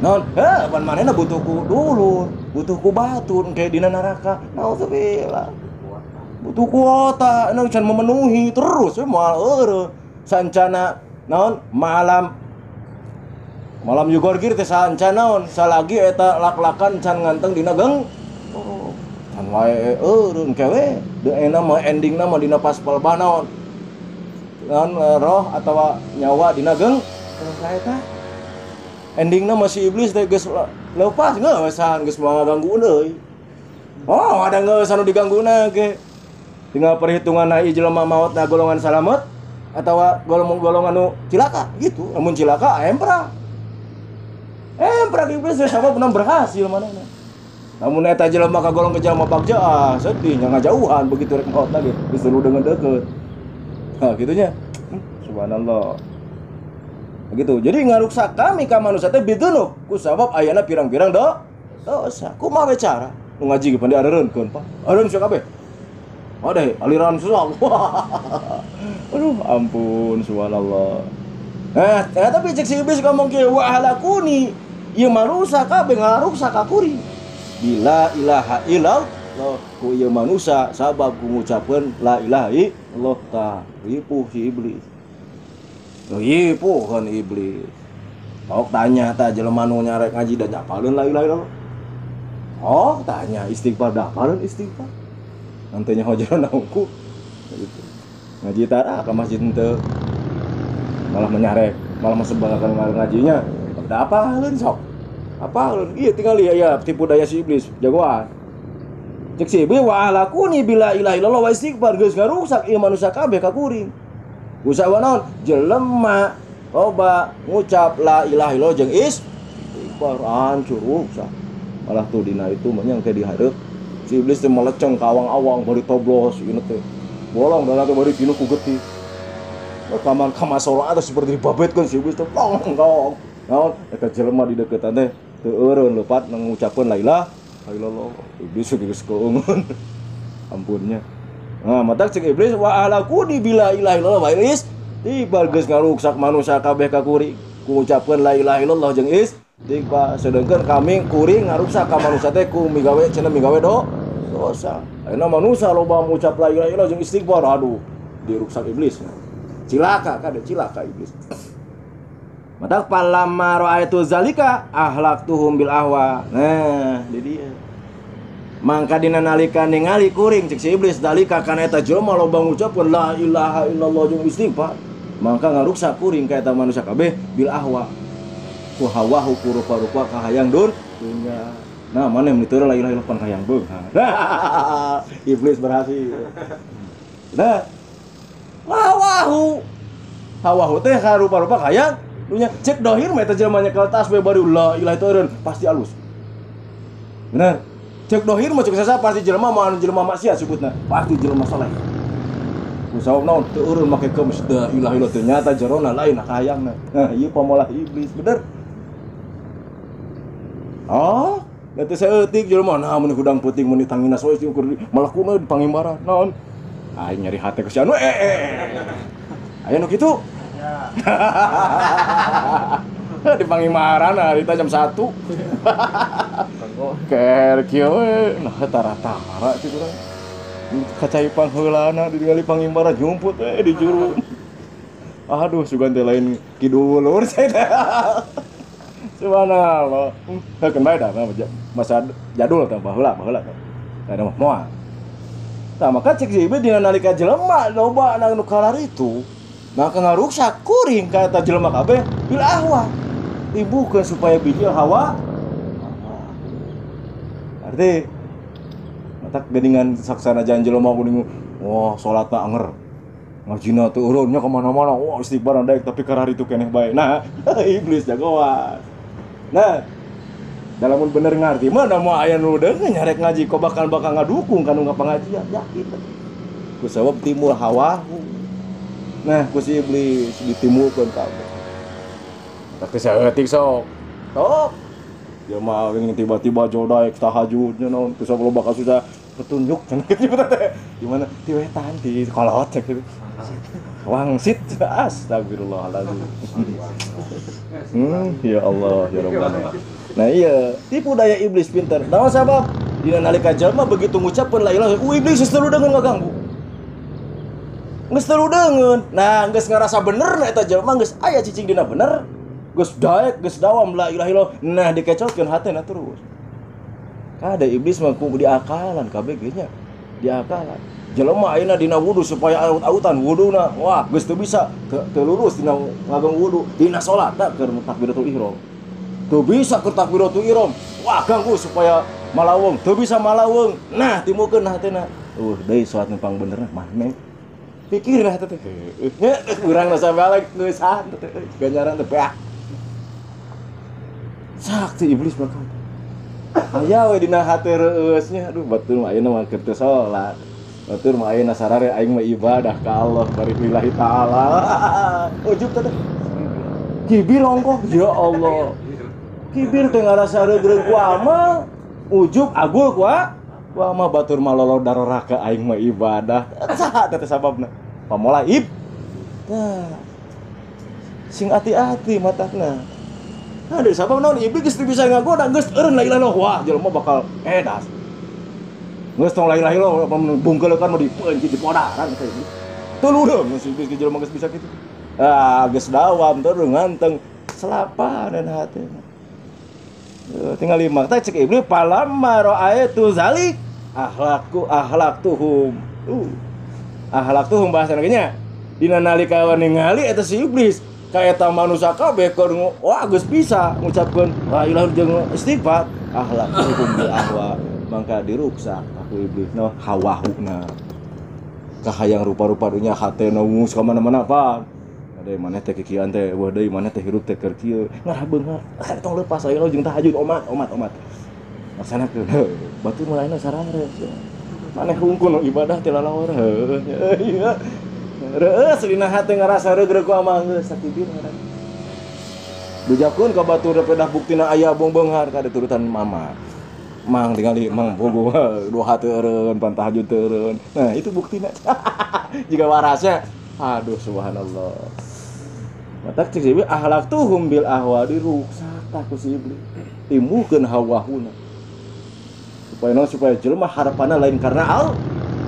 Naon? Heh, pan manehna butuh ku dulur, butuh ku batur engke dina neraka. Nauzubillah. Butuh kuota, naon can memenuhi terus we moal eureun. Sancana naon malam yugorgir teh sancana naon salagi eta lak-lakan can nganteng dina geng. Oh, can wae eureun kewe. Deuna mah endingna mah dina pas palbah naon. Naon roh atawa nyawa dina geng. Eta endingna masih iblis teh geus leupas ngeusan geus moal ngaganggu deui. Oh, ada ngeusan nu digangguna ge. Tinggal perhitungan ieu jelema maotna golongan salamet atawa golongan nu cilaka gitu. Lamun cilaka empra. Empra iblis teh sabab berhasil manehna. Lamun eta jelema ka golong ke jelema bagja ah sedih nya ngajauhan begitu rek maotna ge geus dengan deukeut. Nah, gitunya. Subhanallah. Begitu. Jadi ngaruksak kami ka manusia teh bidunub ku sabab ayana pirang-pirang dosa. Kumaha we cara? Nu ngaji ge pan diareureunkeun, Pak. Areureun sia kabeh. Ade aliran sesat. Aduh, ampun subhanallah. Nah, tapi cek si iblis ngomong kieu wa ahlakuni ieu manusa kabeh ngaruksak ka kuring. Bila ilaha illallah ku ieu manusa sabab ku ngucapkeun la ilaha illallah tah ripuh si iblis. Ripuh kan iblis. Tok tanya tah jelema nu nyarek ngaji da nyapaleun la ilaha illallah. Oh, tanya istighfar da apaleun istighfar. Nantinya hojaran naungku gitu. Ngaji tara ke masjid henteu. Malah menyarek, malah mesebalakan ngajinya. Da apaleun sok. Apaleun? Ieu tinggal ya tipu daya si iblis, jagoan. Cek si iblis wa ahlakuni bila ilaha illallah wa istighfar geus ngarusak ieu manusia kabeh ka kuring. Usaha naon jelema loba ngucap la ilaha illallah jeung istighfar hancur rusak. Malah tuh dina itu mah nya engke dihareup si iblis teh meleceng ka awang-awang bari toblos ieu teh. Bolong dana teh bari pinuh ku getih. Kaman kamasola atau seperti dibabetkeun si iblis teh plong kaong. Naon eta jelema di deuketan teh teu eureun leupat ngucapkeun la ilaha illallah. Iblis geus keungeun. Ampunnya. Nah, matak cek iblis wa ahlakuni bila ilaha illallah wa istighfar geus ngaruksak manusia kabeh ka kuring ku ngucapkeun la ilaha illallah jeung istighfar sedengkeun kami kuring ngaruksak ka manusia teh ku migawe cenah migawe dosa. Ayeuna manusia loba ngucap la ilaha illallah jeung istighfar aduh diruksak iblis. Cilaka kade cilaka iblis. Matak palamma ra'aitu zalika ahlaktuhum bil ahwa. Nah, di dia. Mangka dina nalika ningali kuring cek si iblis dalika kana eta jelema loba ngucapkeun la ilaha illallah jeung istighfar mangka ngaruksak kuring ka eta manusia kabeh bil ahwa ku hawahu ku rupa-rupa kahayang dunya. Nah, maneh mun teu la ilaha illallah pan kahayang beunghar. Iblis berhasil. Nah, hawahu hawahu teh rupa-rupa kahayang dunya cek dohir mah eta jelema nyekel tasbih baru la ilaha illallah pasti alus. Bener. Cek dohir mah cek sasa pasti jelema mah anu jelema maksiat sebutna pasti jelema saleh. Ku sabab naon teu eureun make kemis la ilaha illallah ternyata jerona lain kahayangna. Nah, ieu pamolah iblis bener. Oh, da teu saeutik jelema nah mun hudang peuting mun ditangina soe ukur malakuna di pangimbaran naon. Aing nyari hate ku si anu Aya nu kitu? Di pangimbaran harita jam 1. Ker kieu we nah tara-tara kitu kan. Kacai pangheulana ditinggali pangimbaran nyumput we di juru. Aduh sugan teh lain kidulur saya teh. Subhanallah. Heukeun bae da masa jadul teh baheula baheula teh. Da mah moal. Tah maka cek si ieu dina nalika jelema loba nu kalaritu maka ngaruksak kuring ka eta jelema kabeh bil ahwa. Timbulkeun supaya bijil hawa. Arti matak geuningan saksana jan jelema kuning wah salatna anger. Ngajina teu eureunnya ka mana-mana, wah istighfar daek tapi kararitu keneh bae. Nah, iblis jagoan. Nah, dalamun bener ngarti mah da moal aya nu deungeun nyarek ngaji kok bakal ngadukung ka nu ngapangajian yakin. Ku sabab timbul hawahu. Nah, ku si iblis ditimbulkeun kabeh. Tapi saeutik sok. Tok. Jelema geuning tiba-tiba jodaek tahajudnya naon teu sabab loba kasusah petunjuk cenah kitu teh. Di mana ti wetan ti kolot cek kitu. Wangsit astagfirullahaladzim. Ya Allah ya Rabbana. Nah iya, tipu daya iblis pinter. Naon sabab? Dina nalika jelema begitu ngucapkeun la ilaha illallah, iblis geus teu deungeun ngaganggu. Geus teu deungeun. Nah, geus ngarasa bener na eta jelema geus aya cicing dina bener. Geus daek, geus dawam la ilaha illallah. Nah, dikecotkeun hatena terus. Kada iblis mah ku diakalan kabeh ge nya. Diakalan. Jelema ayeuna dina wudu supaya aut-autan wuduna. Wah, geus teu bisa, teu lurus dina ngageng wudu, dina salat tah keur takbiratul ihram. Teu bisa keur takbiratul ihram. Wah, ganggu supaya malaweng, teu bisa malaweng. Nah, timbulkeun hatena. Deui salat nu pangbenerna mah pikirna teh. Heuh, urang rasa balik geusan teh ganjaran teh beak. Sakti iblis bakal. Aya we dina hate reueusnya, aduh batur mah ayeuna mah keur teu salat. Batur mah ayeuna sarare aing mah ibadah ka Allah bari lillahi taala. Ujub teh. Kibir ongkoh ya Allah. Kibir teh ngarasa reugreug ku amal, ujub agul ku amal batur mah lolor daroraka aing mah ibadah. Saha teh sababna? Pamola ib. Tah. Sing ati-ati matakna. Nah, dari sabab naon iblis geus teu bisa ngagoda geus eureun la ilaha illallah. Wah, jelema bakal edas. Geus tong la ilaha illallah bungkeulekan mah dipeunci dipodaran ka iblis. Teu ludeung geus iblis ge jelema geus bisa kitu. Ah, geus dawam terus nganteng selapanan hatena. Tinggal lima teh cek iblis palamma ra'aitu zalik ahlakku ahlaktuhum. Ahlaktuhum bahasana ge nya. Dina nalika ningali eta si iblis ka eta manusia kabeh keur wah geus bisa ngucapkeun la ilaha jeung istighfar ahlaktuhum bil ahwa mangka diruksak aku iblis no hawahuna kahayang rupa-rupa dunya hatena ngus ka mana-mana pan ade maneh teh kikian teh wah deui maneh teh hirup teh keur kieu ngarah beunghar tong leupas aya jeung tahajud omat omat omat laksanakeun batur mah lainna sarares maneh hungkul ibadah teh lalaor heuh iya reueus dina hate ngarasa reugreug ku amal geus sakibir ngaran bejakeun ka batur pedah buktina aya bong-beunghar ka turutan mama mang tingali mang bogo doa teu eureun pan tahajud teu eureun nah itu buktina jika warasnya aduh subhanallah matak cek si iblis ahlaktuhum bil ahwa diruksak tah ku si iblis timbulkeun hawahuna supaya naon supaya jelema harapanna lain karena al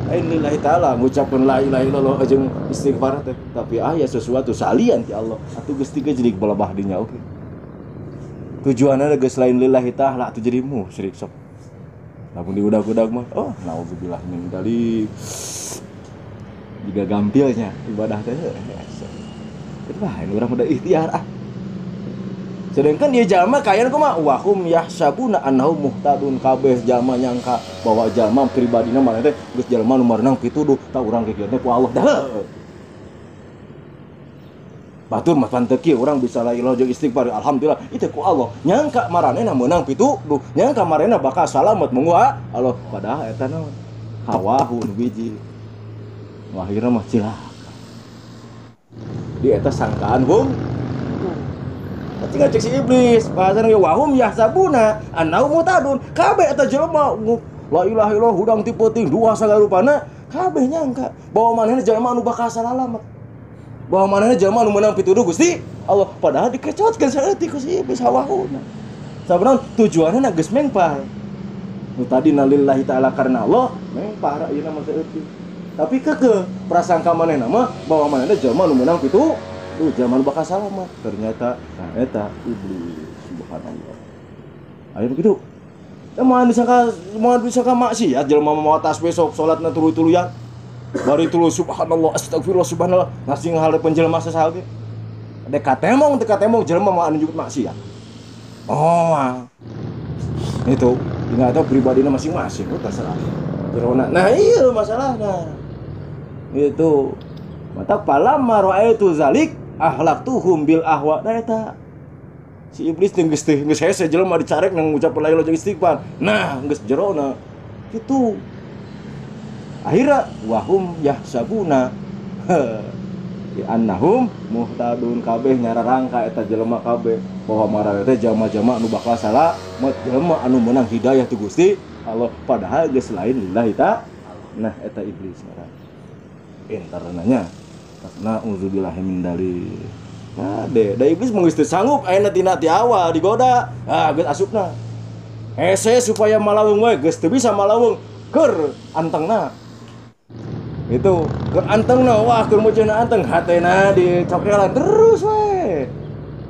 lain lillahi ta'ala ngucapkeun la ilaha illallah jeung istighfar teh tapi aya sesuatu salian ti Allah atuh geus tiga jadi balebah dinya oke tujuanna geus lain lillahi ta'ala atuh jadi musyrik sok lamun diudag-udag mah oh naudzubillah min dzalik jika gampilnya ibadah teh wah ini urang udah ikhtiar ah sedangkan dia jalma kayaan kumaha wahum yahsabuna annahum muhtadun kabeh jalma nyangka bahwa jalma pribadina maneh teh geus jalma nu marenang pituduh tah urang kieu teh ku Allah dah batur mah pan teu kieu urang bisa la ilaha jeung istighfar alhamdulillah itu ku Allah nyangka maranehna meunang pituduh nyangka maranehna bakal salamet munggu Allah padahal eta naon hawahu nu biji akhirna mah cilaka di eta sangkaan hung Tinggal cek si iblis, bahasana ge wahum yahsabuna annahum muhtadun. Kabeh eta jelema la ilaha illallah hudang ti peuting dua sagala rupana, kabeh nyangka bahwa manehna jelema anu bakal salamet. Bahwa manehna jelema anu meunang pituduh Gusti Allah, padahal dikecotkeun saeutik ku si iblis hawahuna. Sabenerna tujuanna geus mengpar. Nu tadi nalillahi ta'ala karena Allah, mengpar ayeuna mah saeutik. Tapi kekeh prasangka manehna mah bahwa manehna jelema anu meunang pitu duh jelema anu bakal salamet. Ternyata nah eta iblis, subhanallah. Ayo begitu. Ya moal disangka maksiat jelema mawa tasbih sok salatna tuluy-tuluyan. Bari tuluy subhanallah astagfirullah subhanallah ngasih ngahalepeun jelema sasaha ge. Dek katemong teu katemong jelema mah anu nyebut maksiat. Oh, itu tinggal tahu pribadina masing-masing, oh terserah. Jerona. Nah, iya masalahna. Itu. Mata palamma ra'aitu zalik ahlaktuhum bil ahwa. Nah eta. Si iblis teh geus hese jelema dicarek nang ngucap la ilaha illallah istighfar. Nah, geus jerona. Kitu. Akhirna wahum yahsabuna bi annahum muhtadun kabeh nyararangka eta jelema kabeh bahwa marana teh jelema-jelema anu bakal salamet, jelema anu meunang hidayah ti Gusti Allah, padahal geus lain lillahi ta'ala. Nah eta iblis ngaran. Internanya na'udzubillahi min dzalik. Nah, da iblis mah geus teu sanggup ayeuna tina ti awal digoda. Ah geus asupna. Hese supaya malawung we geus teu bisa malawung keur antengna. Itu keur antengna wah keur meuceuna anteng hatena dicokelan terus we.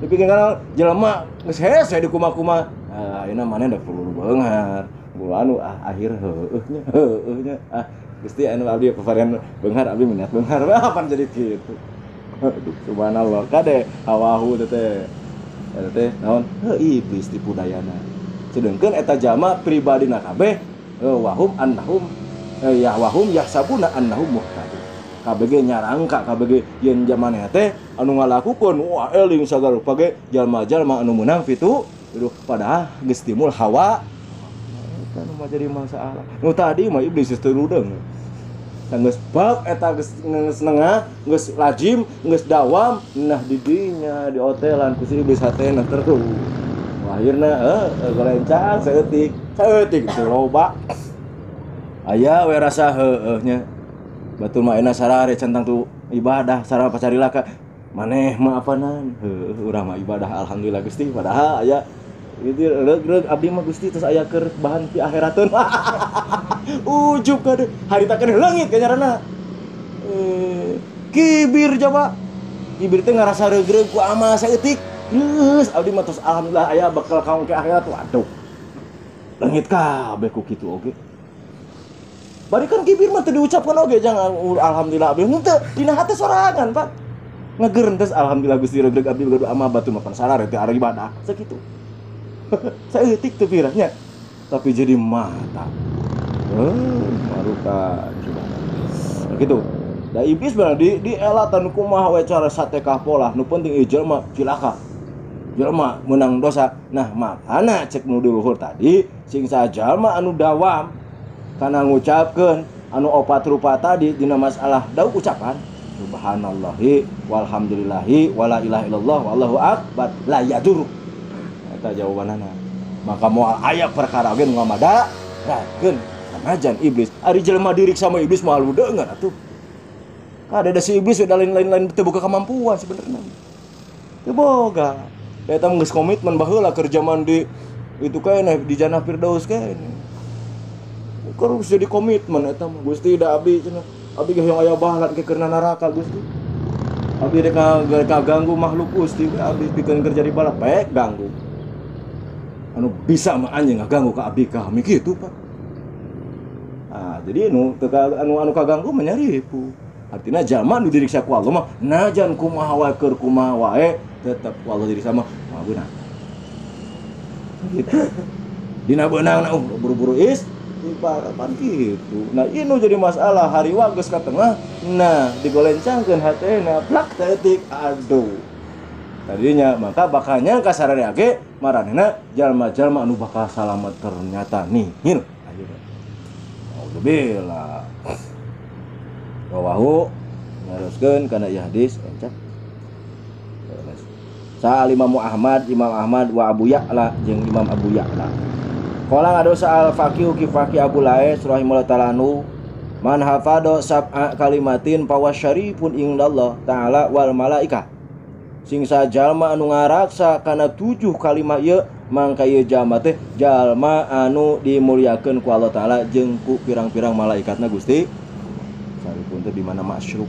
Dipikir kana jelema geus hese di kuma-kuma. Ah ayeuna maneh da perlu beunghar. Bulu anu ah akhir heueuh nya heueuh nya. Ah Gusti anu abdi pavarian beunghar abdi minat beunghar. Wah pan jadi kitu. Aduh subhanallah kade hawahu teh. Eta teh naon? Heuh iblis tipu dayana. Sedengkeun eta jalma pribadina kabeh wahum annahum ya wahum yahsabuna annahum muhtadun. KBG nyarangka KBG yen jamaneh teh anu ngalakukeun wah eling sagala rupa ge jalma-jalma anu meunang fitu duh padahal geus timbul hawa. Eta nu mah jadi masalah. Nu tadi mah iblis geus teu rudeung. Geus bab eta geus nengah, geus lajim, geus dawam, nah di dinya di hotelan ku si iblis hatena terus. Akhirna golencang saeutik, saeutik teu loba. Aya we rasa heueuh nya. Batur mah enak sarare centang tu ibadah sarare pacarilaka. Maneh mah apanan? Heueuh urang mah ibadah alhamdulillah Gusti padahal aya gitu reug-reug abdi mah Gusti terus aya keur bahan ti akhirateun. Ujub kade haritakeun leungit ka nyaranna. Kibir coba. Kibir teh ngarasa reug-reug ku amal saeutik. Geus abdi mah terus alhamdulillah aya bakal kaung ke akhirat. Waduh. Leungit kabeh ku kitu oge. Bari kan kibir mah teu diucapkeun oge jangan alhamdulillah abdi henteu dina hate sorangan Pak. Ngegerentes alhamdulillah Gusti reug-reug abdi gaduh amal batur mah pan sarare teh ari ibadah sakitu. Saeutik teu pirahnya tapi jadi mata. Maruka subhanallah. Gitu. Da iblis bener di elatan kumaha we cara satekah polah nu penting ieu jelema cilaka. Jelema meunang dosa. Nah, makana cek nu di luhur tadi sing sajalma anu dawam kana ngucapkeun anu opat rupa tadi dina masalah dau ucapan subhanallahi walhamdulillahi wala ilaha illallah wallahu akbar la yadur. Eta jawabanana. Maka moal aya perkara oge nu ngamadarakeun sanajan iblis. Ari jelema dirik sama iblis moal ludeungan atuh. Kada ada si iblis udah lain-lain teu boga kemampuan sebenarnya. Teu boga. Da eta geus komitmen baheula keur zaman di itu keneh di Jannah Firdaus keneh. Keur geus jadi komitmen eta mah Gusti da abdi cenah. Abdi ge hoyong aya bahalan ke keur neraka Gusti. Abdi rek kaganggu makhluk Gusti, abdi pikeun keur jadi balap bae ganggu. Anu bisa mah anjing ngaganggu ka abdi kami kitu Pak. Ah, jadi nu teu anu kaganggu mah nyaripu. Artinya jalma nu diriksa ku Allah mah najan kumaha wae keur kumaha wae tetep ku Allah diriksa mah moal beunang. Gitu. Dina beunangna buru-buru is ibarat gitu. Nah, ini jadi masalah hari geus ka tengah. Nah, digolencangkeun hatena plak teutik. Aduh. Tadinya maka bakalnya kasararea ge maranehna jalma-jalma anu bakal salamet ternyata nihil akhirna. Auzubillah. Rawahu naroskeun kana ieu hadis encak. Sa Imam Ahmad, Imam Ahmad wa Abu Ya'la jeung Imam Abu Ya'la. Qala ngadosa al faqih ki faqih Abu Lais rahimahullah ta'ala nu man hafadha sab'a kalimatin fawa syarifun indallah ta'ala wal malaikah. Sing sajalma anu ngaraksa kana 7 kalimat ieu mangka ieu jalma teh jalma anu dimulyakeun ku Allah Ta'ala jeung ku pirang-pirang malaikatna Gusti. Saripun teh di mana masyruq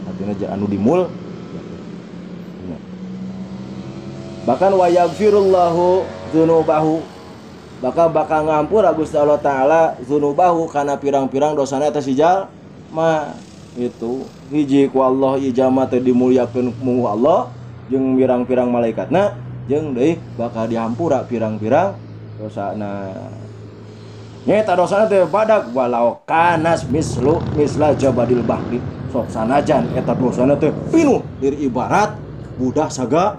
artinya anu dimul. Bahkan wa yaghfirullahu dzunubahu, bakal bakal ngampura Gusti Allah Ta'ala dzunubahu kana pirang-pirang dosana eta si jalma. Itu hiji ku Allah ieu jalma teh dimulyakeun ku Allah jeung pirang-pirang malaikatna jeung deui bakal dihampura pirang-pirang dosana. Nyeta dosana teh badak walau kanas mislu misla jabadil bahri. Sok sanajan eta dosana teh pinuh diri ibarat budah saga.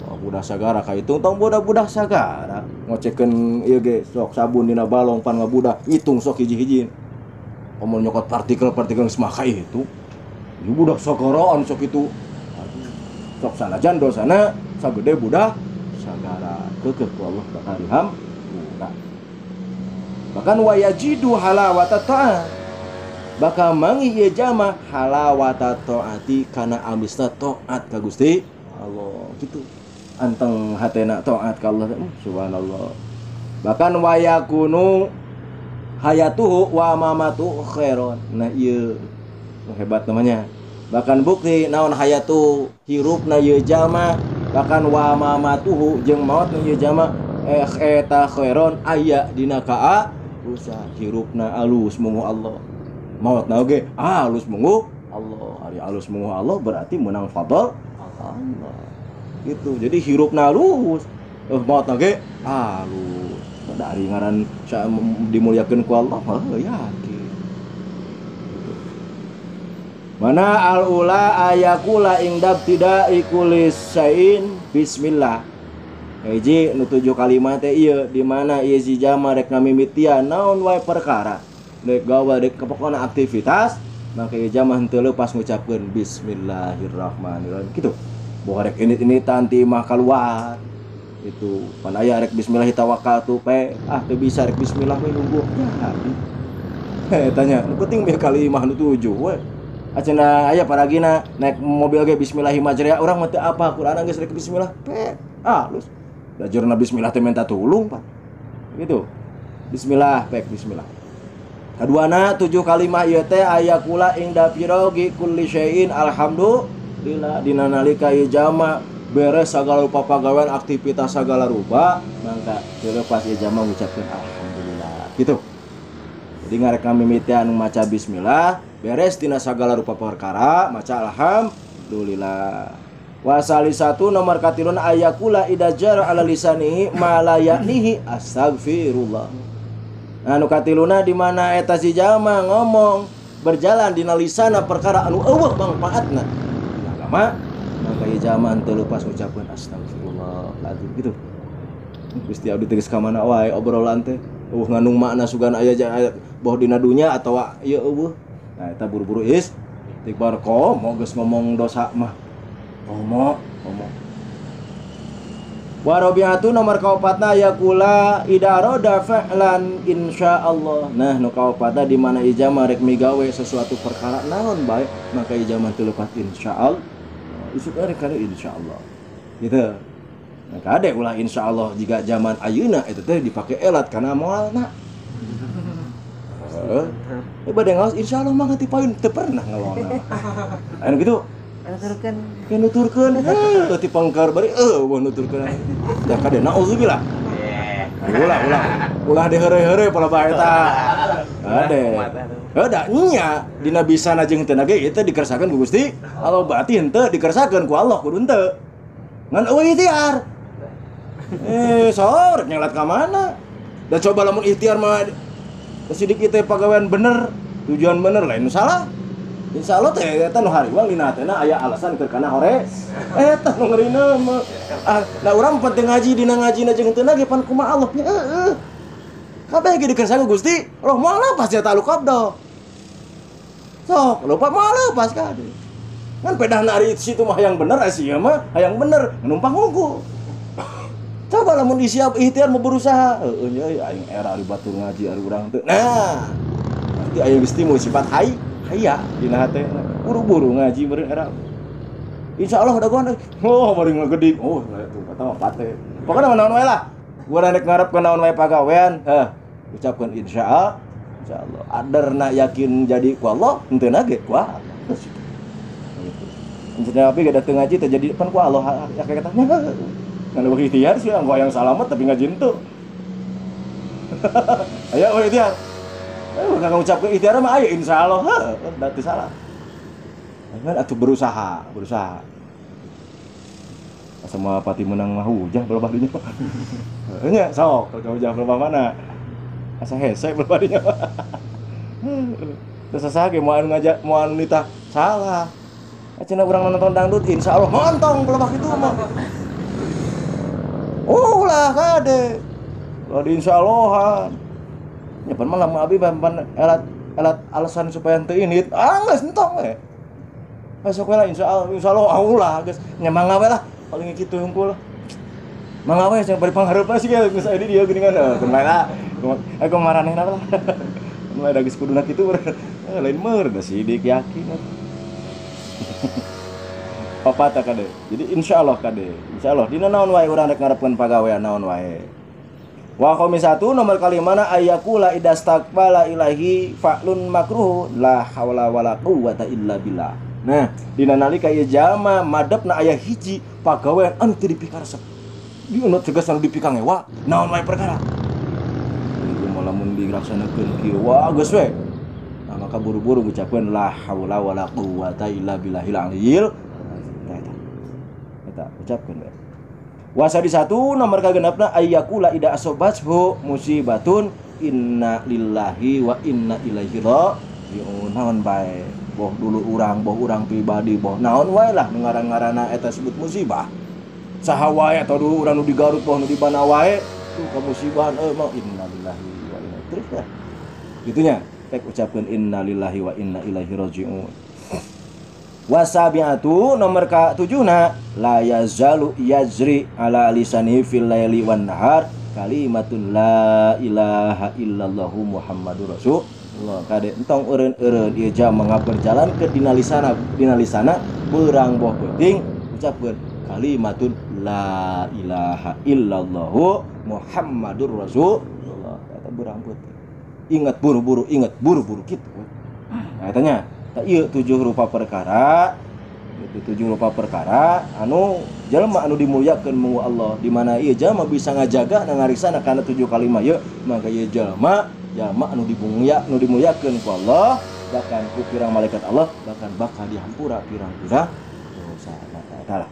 Sok budah sagara kahitung tong budah-budah sagara. Ngocekeun ieu ge sok sabun dina balong pan ngabudah hitung sok hiji-hiji. Komo nyokot partikel-partikel geus mah itu. Ieu budak sagaraan sok itu. Sok sanajan dosana sagede budak sagara keukeuh ku Allah bakal dihampura. Bahkan wayajidu halawata ta'at, bakal manggih ieu jalma halawata ta'ati kana amisna taat ka Gusti Allah gitu. Anteng hatena taat ka Allah subhanallah. Bahkan wayakunu hayatuhu wa mamatu khairon. Nah ieu hebat namanya. Bahkan bukti naon hayatu hirupna ieu jalma, bahkan wa mamatuhu jeung maotna ieu jalma eta khairon aya dina kaa usaha hirupna alus mungu Allah. Maotna oge alus mungu Allah. Ari alus mungu Allah berarti menang fadl Allah. Gitu. Jadi hirupna alus, maotna ge alus. Dari ngaran dimuliakeun ku Allah, heuh yakin. Mana al-ula ayakula ingdab tidak ikulis sain bismillah. Hiji nu 7 kalimat teh ieu di mana ieu si jalma rek ngamimitian naon wae perkara. Rek gawe rek pokona aktivitas maka ieu jalma henteu leupas ngucapkeun bismillahirrahmanirrahim kitu. Boh rek ini tanti mah kaluar. Itu pan aya rek bismillah tawakkaltu pe ah teu bisa rek bismillah we nunggu. Ya tanya nu penting mah kalimah nu 7 we. Acenah aya paragina naik mobil ge bismillahirrahmanirrahim urang mah teu apa Quran geus rek bismillah pe alus. Da jerona bismillah teh minta tulung pan. Gitu. Bismillah pek bismillah. Kaduana 7 kalimah ieu teh aya kula ing dafirogi kulli syai'in alhamdulillah dina nalika ieu jalma beres sagala rupa pagawean aktivitas sagala rupa mangka teu lepas ieu jalma ngucapkeun alhamdulillah. Gitu. Jadi ngarek mimitian maca bismillah beres dina sagala rupa perkara maca alhamdulillah. Wasali satu nomor katilun ayakula idajar ala lisanihi ma la ya'nihi astagfirullah. Anu katiluna di mana eta si jalma ngomong berjalan dina lisana perkara anu eueuh mangfaatna dina agama maka ieu jalma teu leupas ngucapkeun astagfirullah lazim gitu. Gusti abdi teh geus ka mana wae obrolan teh eueuh ngandung makna sugan aya boh dina dunya atawa ieu eueuh. Nah eta buru-buru istighfar komo geus ngomong dosa mah. Komo komo. Warabiatu nomor kaopatna yaqula idaro fa'lan insyaallah. Nah nu kaopatna di mana ijama rek migawe sesuatu perkara naon bae maka ijama teu lepat insyaallah. Isuk rek kana insyaallah. Gitu. Nah kade ulah insyaallah jika zaman ayeuna eta teh dipake elat kana moalna. Heeh. Bade ngaos insyaallah mah ti payun teu pernah ngalona. Anu kitu. Nuturkeun. Ke nuturkeun heuh ti pangkar bari eueuh nuturkeun. Da kade nauzubillah. Ulah ulah ulah diheureuy-heureuy palebah eta. Kade. Heuh da nya dina bisana jeung teu ge ieu teh dikersakeun ku Gusti Allah berarti henteu dikersakeun ku Allah kudu henteu. Ngan eueuh ikhtiar. Sor nyelat ka mana? Da coba lamun ikhtiar mah sidik ieu teh pagawean bener, tujuan bener lain nu salah. Insya Allah teh eta nu hariwang dina hatena aya alasan keur kana hore. Eta nu ngerina mah. Ah, da urang penting ngaji dina ngajina jeung teu ge pan kumaha Allah nya heueuh. Kabeh ge dikersakeun Gusti, Allah moal lepas eta lu qabdo. Sok, lupa moal lepas kade. Kan pedahna ari situ mah hayang bener sia mah hayang bener numpang unggul. Coba lamun siap ikhtiar mau berusaha. Heueuh nya aing era ari batur ngaji ari urang teu. Nah, nanti aya geus timbul sifat haya dina hatena. Buru-buru ngaji meureun era. Insyaallah udah gua oh bari ngagedik. Oh, tuh kata mah pate. Pokona naon wae lah. Gua rek ngarepkeun naon wae pagawean, heh, ucapkeun insyaallah. Insyaallah. Adarna yakin jadi ku Allah, henteu ge ku Allah. Terus gitu. Maksudnya abi ge dateng ngaji teh jadi pan ku Allah ya katanya. Ngan eueuh ikhtiar sih anggo hayang salamet tapi ngaji henteu. Aya eueuh ikhtiar. Urang ngucapkeun ikhtiar mah aya insyaallah, heuh, da teu salah. Kan atuh berusaha, berusaha. Semua pati menang mah hujah berubah dinya. Nya sok kalau hujah berubah mana? Asa hese berubah dinya. Terus saha ge moal ngajak moal nitah salah. Cenah urang nonton dangdut insyaallah montong berubah kitu mah. Oh lah kade. Kalau di insyaallahan. Nya pan mah lamun abi pan elat alasan supaya henteu indit, ah geus entong we. Besok we lah insyaallah, insyaallah ulah geus nya mangga we lah. Paling kitu hungkul lah. Mangga we cenah bari panghareup sih geus aya di dieu geuningan kumaha lah. Aku maranehna lah. Mulai da geus kuduna kitu lain meur da sidik yakin. Opat kade. Jadi insyaallah kade. Insyaallah dina naon wae urang rek ngarepkeun pagawean naon wae. Wa khamisatu nomor kalimana ayyakula idastaqbala ilahi fa'lun makruh la haula wala quwata illa billah. Nah, dina nalika ieu jalma madepna aya hiji pagawean anu teu dipikaresep. Di anu tegas anu dipikangewa, naon wae perkara. Ieu mah lamun dilaksanakeun kieu wah geus we. Nah, maka buru-buru ngucapkeun la haula wala quwata illa billahil aliyil. Eta. Eta ucapkeun we. Wasadi satu nomor kagenepna ayyakula ida asobathu musibatun inna lillahi wa inna ilaihi raji'un. Naon bae boh dulu urang boh urang pribadi boh naon wae lah nu ngaran-ngaranna eta sebut musibah. Saha wae atau dulu urang nu di Garut boh nu di mana wae tuh kamusibahan euy mah inna lillahi wa inna terus ya. Gitunya rek ucapkeun inna lillahi wa inna ilaihi raji'un. Wasabi'atu nomor ka-7na la yazalu yazri ala lisani fil laili wan nahar kalimatun la ilaha illallahu muhammadur rasulullah. Kade entong eureun-eureun ieu jalma ngaberjalan ke dina lisana beurang boh peuting ucapkeun kalimatun la ilaha illallahu muhammadur rasulullah. Eta beurang peuting. Ingat buru-buru, ingat buru-buru kitu. Nah eta nya ieu 7 rupa perkara, itu 7 rupa perkara anu jalma anu dimuliakeun mu Allah di mana ieu jalma bisa ngajaga na ngarisana kana 7 kalimah ieu maka ieu jalma anu dimuliakeun ku Allah bahkan ku pirang malaikat Allah bahkan bakal dihampura pirang-pirang dosa eta lah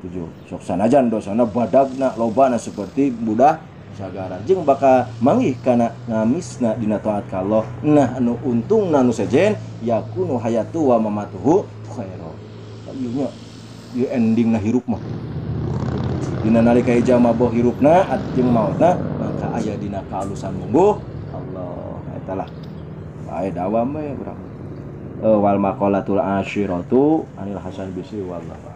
7 sok sanajan dosana badagna lobana seperti budah sagara jeung bakal manggih kana ngamisna dina taat ka Allah. Nah anu untungna nu sejen yakunu hayatu wa mamatuhu khairu. Ieu nya ieu endingna hirup mah. Dina nalika jalma boh hirupna jeung maotna maka aya dina kaalusan mungguh Allah. Eta lah. Bae dawam we urang. Wal maqalatul asyiratu anil Hasan Bisri wallahu